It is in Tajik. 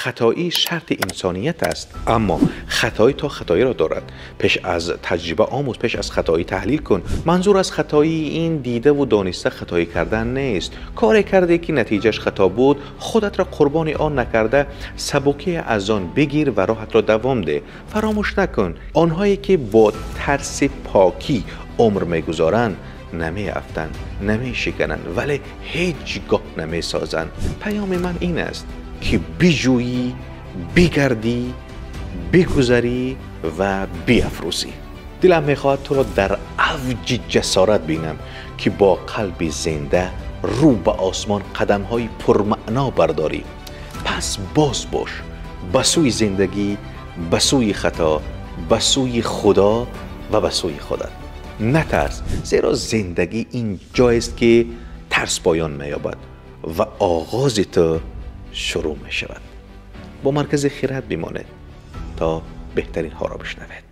Хатоӣ шарти инсоният аст, аммо хатоӣ то хатоиро дорад. Пеш аз таҷриба омӯз, пеш аз хатоӣ таҳлил кун. Манзур аз хатоӣ ин дидаву дониста хатоӣ кардан нест. Коре карде ки натиҷаш хато буд, худатро қурбони он накарда, сабукӣ аз он бигир ва роҳатро давом деҳ. Фаромӯш накун, онҳое ки бо тарси покӣ умр мегузоранд, намеафтанд, намешикананд, вале ҳеҷ гоҳ намесозанд. Паёми ман ин аст ки биҷӯӣ, бигардӣ, бигузарӣ ва биафрӯзӣ. Дилам мехоҳад туро дар авҷи ҷасорат бинам, ки бо қалби зинда рӯ ба осмон қадамҳои пурмаъно бардорӣ. Пас боз бош ба сӯи зиндагӣ, ба сӯи хато, ба сӯи Худо ва ба сӯи худат. Натарс, зеро зиндагӣ ин ҷоест ки тарс поён меёбад ва оғози ту шурӯъ мешавад. Бо Маркази Хирад бимонед, то беҳтаринҳоро бишнавед.